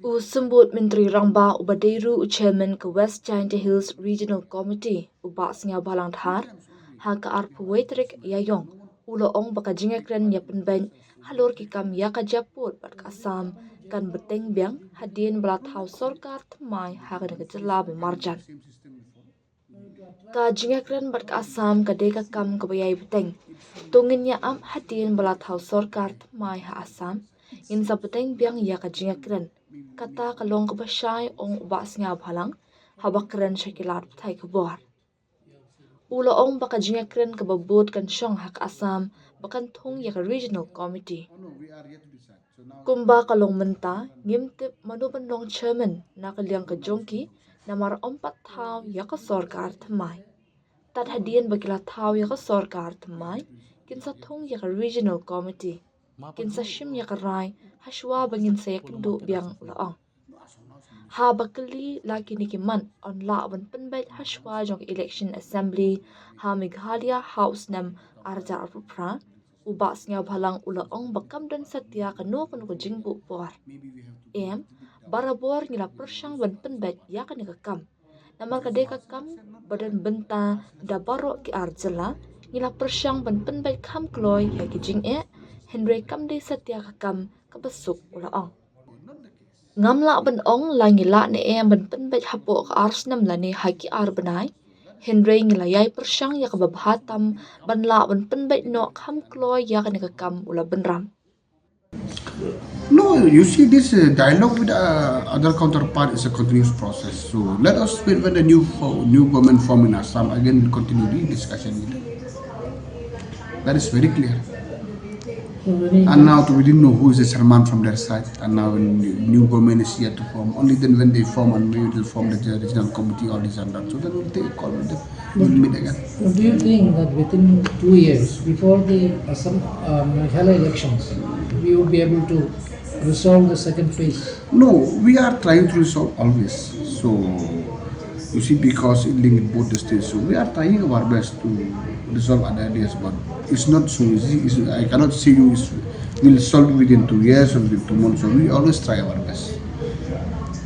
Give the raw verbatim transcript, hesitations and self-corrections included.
U Symbud Myntri Rangbah uba dei ruh u Chairman ka West Jaintia Hills Regional Committee, u Bah Sniawbhalang Dhar, ha ka arphew wei tarik Ïaiong, u la ong ba ka jingïakren ïa pynbeit halor ki kam ïa ka jylla pud bad ka Assam kan bteng biang hadien ba la thaw sorkar thymmai ha kane ka jylla ba marjan. Ka jingïakren bad ka Assam ka dei ka kam kaba ïai bteng. To ngin ïa ap hadien ba la thaw sorkar thymmai ha Assam, ngin sa bteng biang ïa ka jingïakren. Kata ka long kaba shai, ong u Bah Sniawbhalang haba kren sha ki lad pathai khubor. U la ong ba ka jingïakren kaba bud kan shong ha ka Assam ba kan thung ïa ka Regional Committee. Kumba ka long mynta, ngim tip mano ban long chairman na ka liang ka jong ki, namar ym pat thaw ïa ka sorkar thymmai. Tad hadien ba ki la thaw ïa ka sorkar thymmai, kin sa thung ïa ka Regional Committee. Kin sa shim ïa ka rai hashwa ba ngin sa ïakynduh biang, u la ong. Haba kylli la kine ki mat yn lah ban pynbeit hashwa jong ka election assembly ha Meghalaya ha u snem arhajar arphew phra, u Bah Sniawbhalang u la ong ba kam don satia kano kano ka jingbuh por. Em, barabor ngi la pyrshang ban pynbeit ïa kane ka kam. Namar ka dei ka kam ba don bynta da baroh ki ar jylla, ngi la pyrshang ban pynbeit kham kloi ïa ki jingeh, hynrei kam dei satia ka kam kaba suk, u la ong. Ngam lah ban ong la ngi lah ne em ban pynbeit hapoh ka ar snem lane ha ki ar bnai, hynrei ngi la ïai pyrshang ïa kaba bha tam ban lah ban pynbeit noh kham kloi ïa kane ka kam, u la bynrap. No, you see, this uh, dialogue with uh, other counterpart is a continuous process. So let us wait when the new fo- new government form in Assam. Again, we'll continue the discussion with them. That is very clear. And now we didn't know who is the chairman from their side. And now when the new government is yet to form, only then when they form and we will form the regional committee, all this and that. So then we'll take a call with them. We'll meet again. Do you think that within two years, before the Assam uh, Meghalaya elections, we will be able to resolve the second phase? No, we are trying to resolve always. So, you see, because it linked both the states, so we are trying our best to resolve other ideas, but it's not so easy. It's, I cannot say you it's, we'll solve it within two years or within two months. So we always try our best.